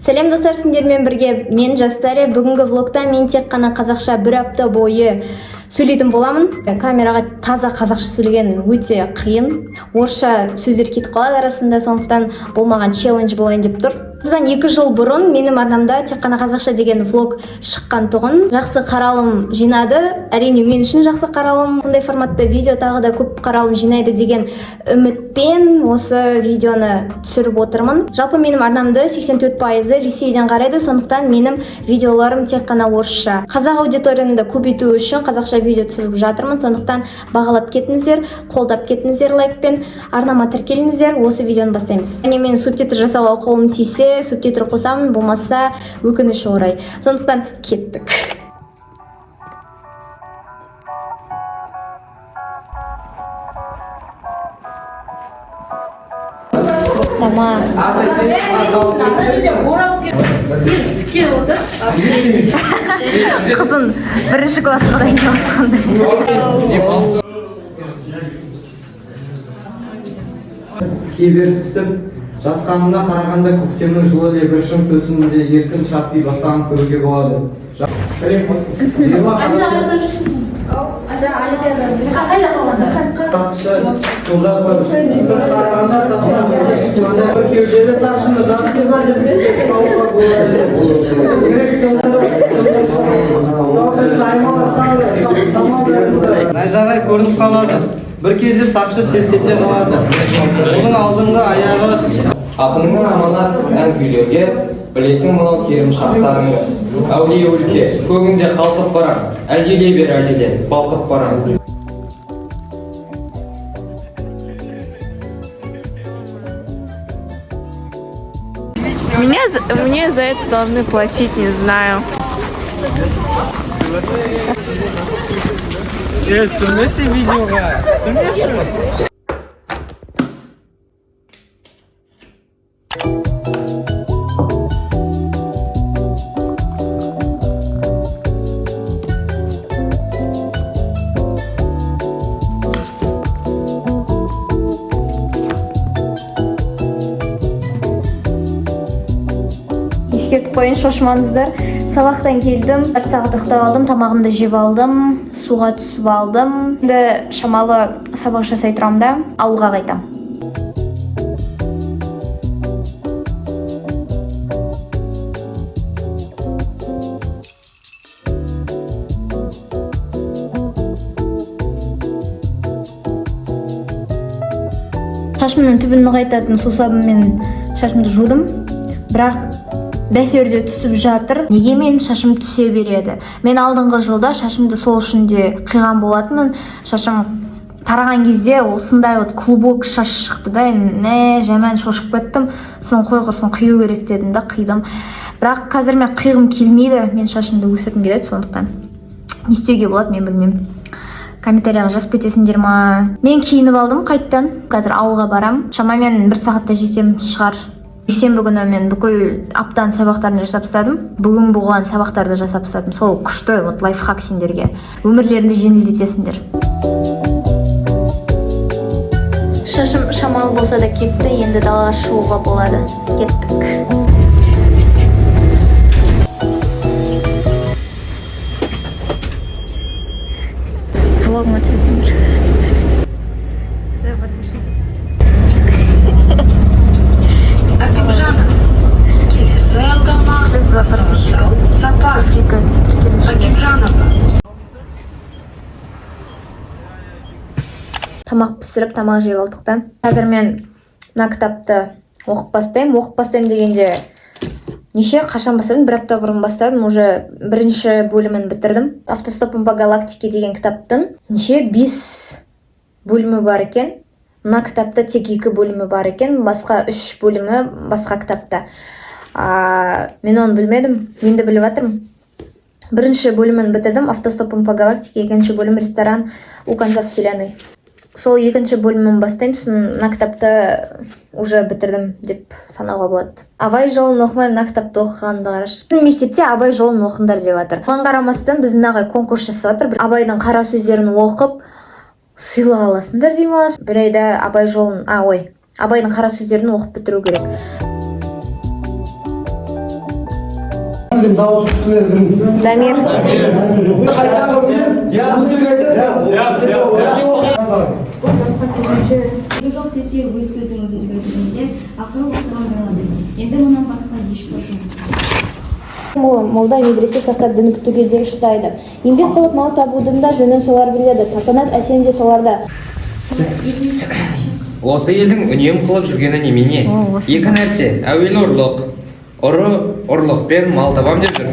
Сәлем, достар! Сендермен бірге мен, Жастаре. Бүгінгі влогта мен тек қана қазақша бір апта бойы сөйлейтін боламын. Камераға таза қазақша сөйлеген өте қиын, орысша сөздер кетіп қалады арасында, сондықтан бұл маған челлендж болайын деп тұр. Осыдан 2 жыл бұрын менің арнамда тек қана қазақша деген влог шыққан тұғын, жақсы қаралым жинады. Әрине, мен үшін жақсы қаралым. Сондай форматта видео тағы да көп қаралым жинайды деген үмітпен осы видеоны түсіріп отырмын. Жалпы, менің арнамды 84%-ы Ресейден қарайды, сондықтан менің видеоларым тек қана орысша. Қазақ аудиторияны да көбейту үшін қазақша видео түсіріп жатырмын, сондықтан бағалап кетіңіздер, қолдап кетіңіздер лайкпен, арнама тіркеліңіздер. Осы видеоны бастаймыз. Және мен субтитр жасауға қолым тисе, субтитр қосамын, болмаса, өкінішке орай. Сондықтан кеттік. Дама. Тіке отыр. Қызын бірінші классқа дайындап жатқандай. Кебер түсіп жатқанына қарағанда, көктемнің жылы лебі шың төсінде еркін шарпи бастағанын көруге болады. 20 Қайда қалғандар? Сақшы Құлжапов сырт қарағанда тастан бір кеуделі сақшыны жақсы ба деп алуға болады. Керек. Найзағай көрініп қалады. Бір кезде сақшы селт ете қалады. Оның алдыңғы аяғы Ақыныңа аманат ән күйлерге, білесің мынау керім шақтарыңды. Әулие өлке, көгінде қалқып барам, әлдилей бер, әлдиле, балқып барам. Мне за это должны платить, не знаю. Түсірмесе видеоға. Түсірмеші. Ескертіп қояйын, шошымаңыздар. Сабақтан келдім, бір сағат ұйықтап алдым, тамағымды жеп алдым, суға түсіп алдым. Енді шамалы сабақ жасай тұрамын да, ауылға қайтамын. Шашымның түбін нығайтатын сусабынмен шашымды жудым, бірақ бәсеуір де түсіп жатыр. Неге менің шашым түсе береді? Мен алдыңғы жылда шашымды сол үшін де қиған болатынмын. Шашым тараған кезде осындай вот клубок шаш шықты да, мә, жаман шошып кеттім. Соны қой, құрсын, қию керек дедім да, қидым. Бірақ қазір мен қиғым келмейді, мен шашымды өсіргім келеді. Сондықтан не істеуге болады, мен білмеймін. Комментарийға жазып кетесіңдер ма? Мен киініп алдым қайттан, қазір ауылға барам, шамамен бір сағатта жетем шығар. Жексенбі күні мен бүкіл аптаның сабақтарын жасап тастадым, бүгін болған сабақтарды жасап тастадым. Сол күшті вот лайфхак сендерге, өмірлеріңді жеңілдетесіңдер. Шашым шамалы болса да кепті, енді далаға шығуға болады. Кеттік. Влогыма түсесіңдер. Да, подпишись. Акимжанов. Келесі аялдама Плюс два подписчика. Сапар. Плюс екі тіркелуші. Акимжанова. Тамақ пісіріп, тамақ жеп алдық та, қазір мен мына кітапты оқып бастаймын. Оқып бастаймын дегенде, неше, қашан бастадым? Бір апта бұрын бастадым, уже бірінші бөлімін бітірдім. «Автостопом по галактике» деген кітаптың неше, бес бөлімі бар екен. Мына кітапта тек екі бөлімі бар екен, басқа үш бөлімі басқа кітапта. Мен оны білмедім, енді біліп жатырмын. Бірінші бөлімін бітірдім, «Автостопом по галактике». Екінші бөлім «Ресторан у конца вселенной». Сол екінші бөлімін бастаймын, сосын мына кітапты уже бітірдім деп санауға болады. Абай жолын оқымай, мына кітапты оқығанымды қарашы. Біздің мектепте Абай жолын оқыңдар деп жатыр. Оған қарамастан, біздің ағай конкурс жасап жатыр. Абайдың қара сөздерін оқып, сыйлық аласыңдар дей ма. Бір айда Абай жолын, а, ой, Абайдың қара сөздерін оқып бітіру керек. Дамир. Жоқ десе, өз сөзін өзі дегенде ақыры осыған байлады. Енді мұнан басқа ешбір жұмыс Молда медресе сақтап, дін күтуге де шыдайды. Еңбек қылып мал табудың да жөнін солар біледі. Салтанат әсем де соларда. Осы елдің үнем қылып жүргені немене? Екі нәрсе: әуелі ұрлық, ұры ұрлықпен мал табам деп жүр.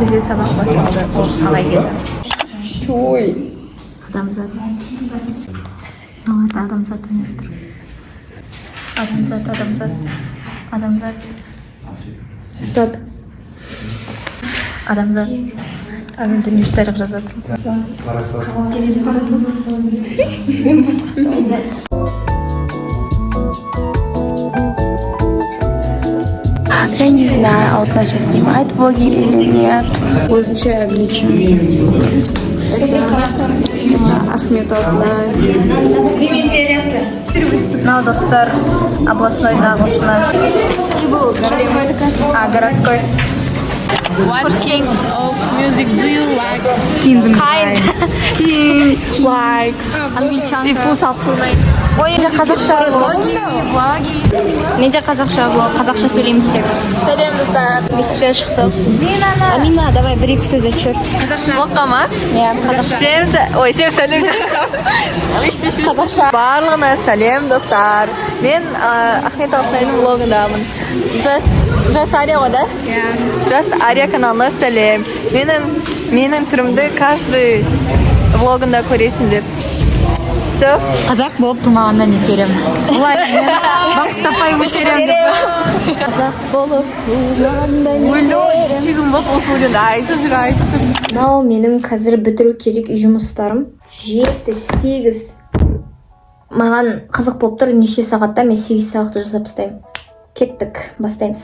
Бізде сабақ басталды. Ол ағай келді. Адамзат. Аларда адамзат ойнап тұр. Адамзат, адамзат, адамзат. Стоп. Адамзат. А мен дүниежүзі тарих жазып жатырмын. Парасат. Мен басқа. Я не знаю, Алтынай сейчас снимает влоги или нет. Өзінше англичанка. Это Ахмет Алтынай. Мынау, достар, областной ағылшыны. И бұл городской. А, городской. What kind of music do you like? Kind. Like. Англичанка. Ой, менде қазақша влог. Менде қазақша влог. Қазақша сөйлейміз тек. Сәлем, достар. Мектептен шықтық. Амина, давай бір екі сөз айтып жібер. Влогқа ма? Иә, қазақша. Всем, ой, всем сәлем. Қазақша. Барлығына сәлем, достар. Мен Ахмет Алтынайдың влогындамын. Just Ария ғой, да? Иә. Just Ария каналына сәлем. Менің түрімді каждый влогында көресіңдер. Все. Қазақ болып тумағанда не терем? Олай мен бақыт таппай өтерем. Қазақ болып туғанда не терем. Сүйгім болып осы өлеңді айтып жүр, айтып жүр. Мынау менің қазір бітіру керек үй жұмыстарым. Жеті, сегіз. Маған қызық болып тұр, неше сағатта мен 8 сағатты жасап тастаймын. Кеттік, бастаймыз.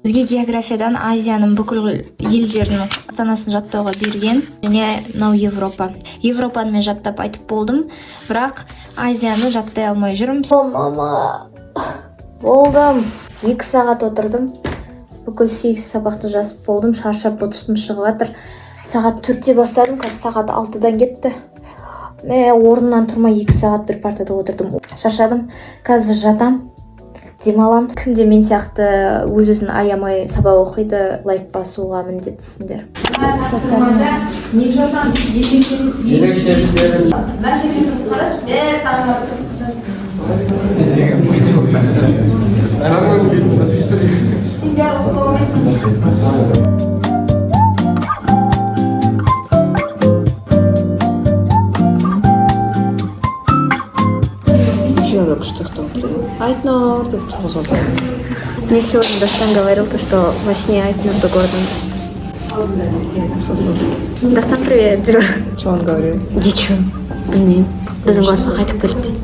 Бізге географиядан Азияның бүкіл елдерінің астанасын жаттауға берген және мынау Европа. Европаны мен жаттап айтып болдым, бірақ Азияны жаттай алмай жүрмін. О, мама, болдым. 2 сағат отырдым, бүкіл сегіз сабақты жазып болдым. Шаршап, быт-шытым шығып жатыр. Сағат 4-те бастадым, қазір сағат 6-дан кетті. Мә, орнымнан тұрмай 2 сағат бір партада отырдым, шаршадым. Қазір жатам, демалам. Кімде мен сияқты өз өзін аямай сабақ оқиды, лайк басуға міндеттісіңдер. Не жазамыз? Ерекшеліктері. Мына жерге тұрып қарашы, мә саған. Сен бәрі оқып алмайсың. Айтнұр деп тұрғызып отыр. Мне сегодня Дастан говорил то, что во сне Айтнұрды көрдім. Дастан, привет. Что он говорил? Ничего, білмеймін. Біздің классқа қайтып келді дейді.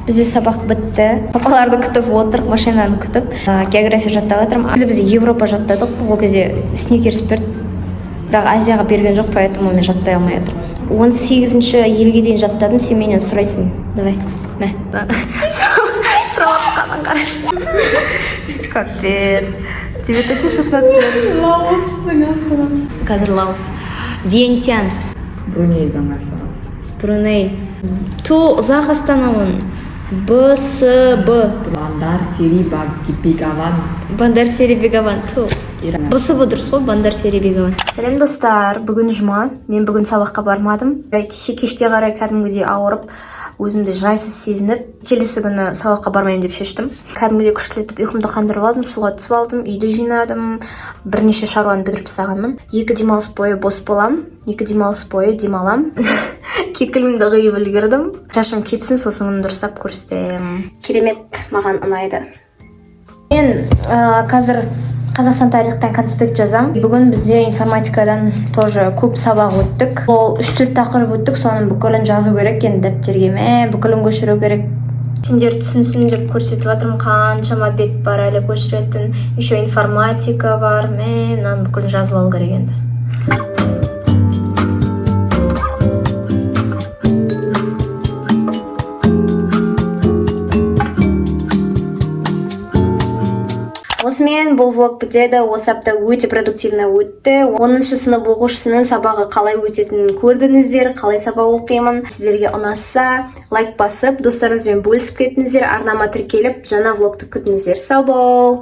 Бізде сабақ бітті. Папаларды күтіп отырық, машинаны күтіп. География жаттап жатырмын. Біз Европа жаттадық, ол кезде сникерс берді. Бірақ Азияға берген жоқ, поэтому мен жаттай алмай жатырмын. 18-ші елге дейін жаттадым, сен менен сұрайсың. Давай, мә. Сұрап жатқанын қарашы. Капец. Тебе точно 16 лет? Лаос. Қазір Лаос. Вьентьян. Брунейдің астанасы. Бруней. Ту, ұзақ астана оның. Б, С, Б. Бандар Сери Бегаван. Бандар Сери Бегаван. Ту. Иран. Б, С, Б дұрыс қой, Бандар Сери Бегаван. Сәлем, достар. Бүгін жұма. Мен бүгін сабаққа бармадым. Кеше кешке қарай кәдімгідей ауырып, өзімді жайсыз сезініп, келесі күні сабаққа бармаймын деп шештім. Кәдімгідей күштілетіп ұйқымды қандырып алдым, суға түсіп алдым, үйді жинадым, бірнеше шаруаны бітіріп тастағанмын. Екі демалыс бойы бос болам, екі демалыс бойы демалам. Кекілімді қиып үлгердім. Шашым кепсін, сосын дұрыстап көрсетемін. Керемет, маған ұнайды. Мен қазір Қазақстан тарихтан конспект жазам. Бүгін бізде информатикадан тоже көп сабақ өттік. Ол үш төрт тақырып өттік, соның бүкілін жазу керек енді дәптерге, мә, бүкілін көшіру керек. Сендер түсінсін деп көрсетіп жатырмын, қаншама бет бар әлі көшіретін. Еще информатика бар, мә, мынаның бүкілін жазып алу керек енді. Осымен бұл влог бітеді. Осы апта өте продуктивно өтті. 10 сынып оқушысының сабағы қалай өтетінін көрдіңіздер, қалай сабақ оқимын. Сіздерге ұнаса, лайк басып, достарыңызбен бөлісіп кетіңіздер, арнама тіркеліп, жаңа влогты күтіңіздер. Сау бол!